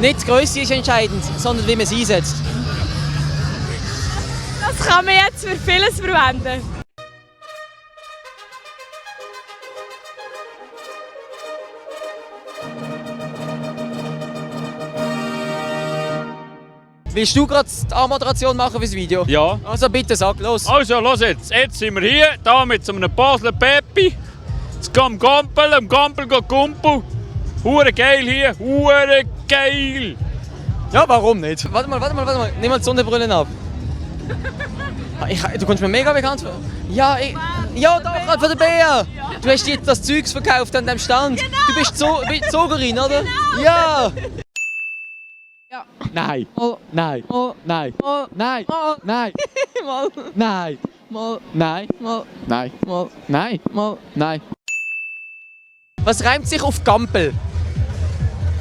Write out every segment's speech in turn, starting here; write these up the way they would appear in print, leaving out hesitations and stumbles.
Nicht die Grösse ist entscheidend, sondern wie man es einsetzt. Das kann man jetzt für vieles verwenden. Willst du gerade die Anmoderation machen fürs Video? Ja. Also bitte sag, los. Also, los jetzt. Jetzt sind wir hier, da mit so einem Basler Peppi. Jetzt gehen wir am Gampel geht Kumpel. Hure geil hier, hure geil. Ja, warum nicht? Warte mal. Nimm mal die Sonnenbrille ab. Du kommst mir mega bekannt vor. Ja, ja, da, gerade von der Bea. Du hast jetzt das Zeugs verkauft an dem Stand. Genau. Du bist Zogerin, oder? Genau. Ja. Ja. Nein. Oh. Nein. Oh. Nein. Oh. Nein. Oh. Nein. Mal. Nein. Mal. Nein. Mal. Nein. Mal. Nein. Mal. Nein. Was reimt sich auf Gampel?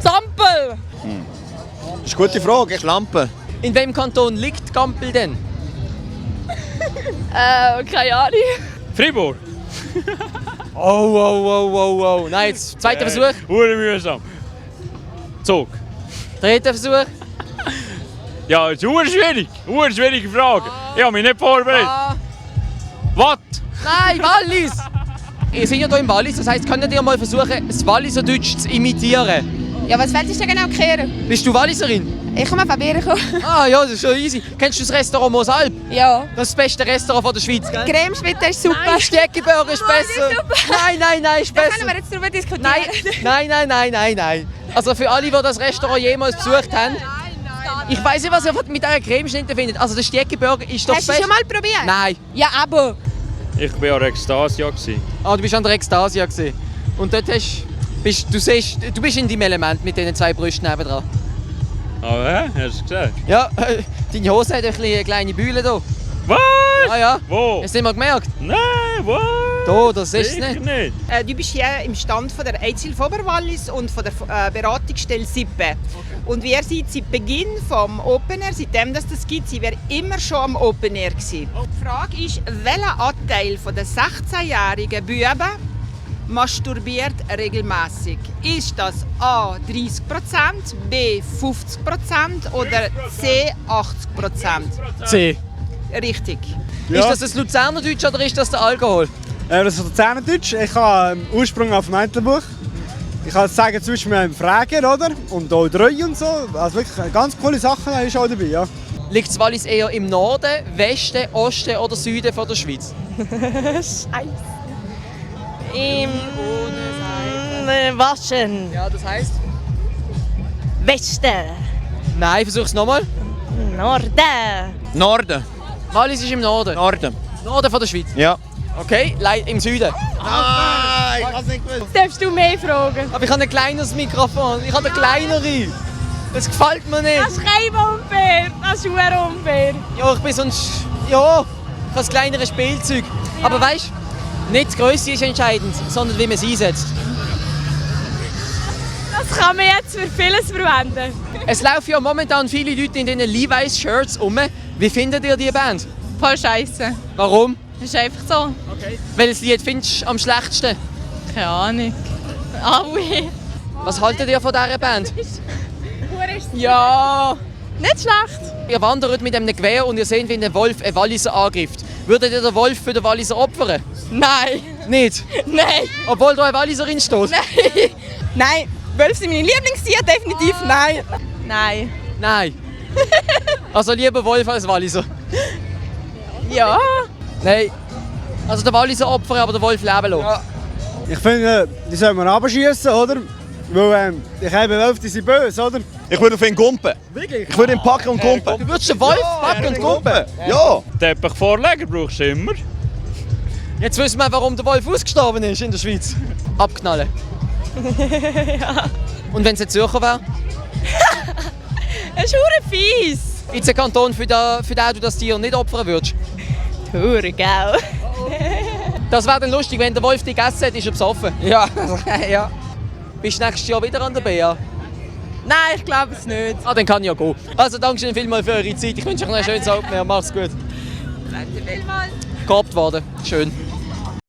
Zampel! Das ist eine gute Frage, ich Lampe. In welchem Kanton liegt Gampel denn? Keine Ahnung. Fribourg. Oh. Nein, jetzt zweiter Versuch. Hure mühsam. Zug. Dritter Versuch. Ja, das ist hure schwierig. Hure schwierige Frage. Ich habe mich nicht vorbereitet. Ah. Was? Nein, Wallis! Ihr seid ja hier im Wallis, das heisst, könnt ihr mal versuchen, das Walliser Deutsch zu imitieren? Ja, was willst du denn genau kehren? Bist du Walliserin? Ich komme von Birko. Ah ja, das ist schon easy. Kennst du das Restaurant Mosalp? Ja. Das ist das beste Restaurant von der Schweiz, gell? Cremeschwitte ist super. Nein, Steckiburger ist besser. Nein, ist Da besser. können wir jetzt darüber diskutieren. Nein. Also für alle, die das Restaurant jemals besucht haben, ich weiss nicht, was ihr mit dieser Cremeschnitte findet. Also der Steckiburger ist doch Hast du best. schon mal probiert? Nein. Ja, aber. Ich war an der Ekstasia. Ah, du bist an der Ekstasia gewesen. Und dort du bist in deinem Element mit diesen zwei Brüsten nebendran. Aber hast du gesehen? Ja, deine Hose hat eine kleine Bühle hier. Was? Ja. Wo? Hast du nicht mal gemerkt? Nein, was? Da, das ist es Sicher nicht. Du bist hier im Stand von der AIDS-Hilfe Oberwallis und von der Beratungsstelle Sippe. Und wie ihr seht, seit Beginn vom Open Air, seitdem das gibt, sind wir immer schon am Open Air gewesen. Die Frage ist, welcher Anteil der 16-jährigen Buben masturbiert regelmäßig? Ist das A 30%, B 50% oder C 80%? C. Richtig. Ja. Ist das ein Luzerner Deutsch oder ist das der Alkohol? Das ist Luzernerdeutsch. Ich habe Ursprung auf dem Entlebuch. Ich kann sagen, zwischen einem Frager, oder? Und auch Drei und so. Also wirklich ganz coole Sachen ist auch dabei, ja. Liegt das Wallis eher im Norden, Westen, Osten oder Süden von der Schweiz? Im Waschen. Ja, das heisst? Westen. Nein, versuch's nochmal. Norden. Norden. Wallis ist im Norden. Norden. Norden von der Schweiz. Ja. Okay, im Süden. Nein, ich hab's nicht gewusst. Darfst du mehr fragen? Aber ich habe ein kleineres Mikrofon. Ich habe eine kleinere. Das gefällt mir nicht. Das ist kein unfair. Das ist sehr unfair. Ja, ich bin sonst... Ja, ich habe ein kleineres Spielzeug. Aber weißt du, nicht die Grösse ist entscheidend, sondern wie man es einsetzt. Das kann man jetzt für vieles verwenden. Es laufen ja momentan viele Leute in diesen Levi's-Shirts rum. Wie findet ihr die Band? Voll scheiße. Warum? Das ist einfach so. Welches Lied findest du am schlechtesten? Keine Ahnung. Alle. Was haltet ihr von dieser Band? Ja. Nicht schlecht. Ihr wandert mit einem Gewehr und ihr seht, wie ein Wolf einen Walliser angreift. Würdet ihr den Wolf für den Walliser opfern? Nein. Nicht? Nein. Obwohl da eine Walliserin steht? Nein. Nein. Wölfe sind meine Lieblingstiere, definitiv nein. Nein. Nein. Also lieber Wolf als Walliser? Ja. Nein. Also der Walliser opfern, aber der Wolf leben lassen? Ja. Ich finde, die soll man abschießen, oder? Weil ich habe Wölfe, die sind böse, oder? Ich würde auf ihn kumpen. Wirklich? Ich würde ihn packen und kumpen. Du würdest den Wolf packen und kumpen? Ja. Teppichvorleger brauchst du immer. Jetzt wissen wir, warum der Wolf ausgestorben ist in der Schweiz. Abknallen. Ja. Und wenn es ein Zürcher wäre? Das ist verdammt fies. Gibt es einen Kanton, für den du das Tier nicht opfern würdest? Thurgau. Das wäre dann lustig, wenn der Wolf dich gegessen hat, ist er besoffen. Ja, ja. Bist du nächstes Jahr wieder an der Bea? Nein, ich glaube es nicht. Ah, dann kann ich ja gehen. Also danke schön vielmals für eure Zeit. Ich wünsche euch noch einen schönen Tag. Macht's gut. Danke vielmals. Gehabt worden. Schön.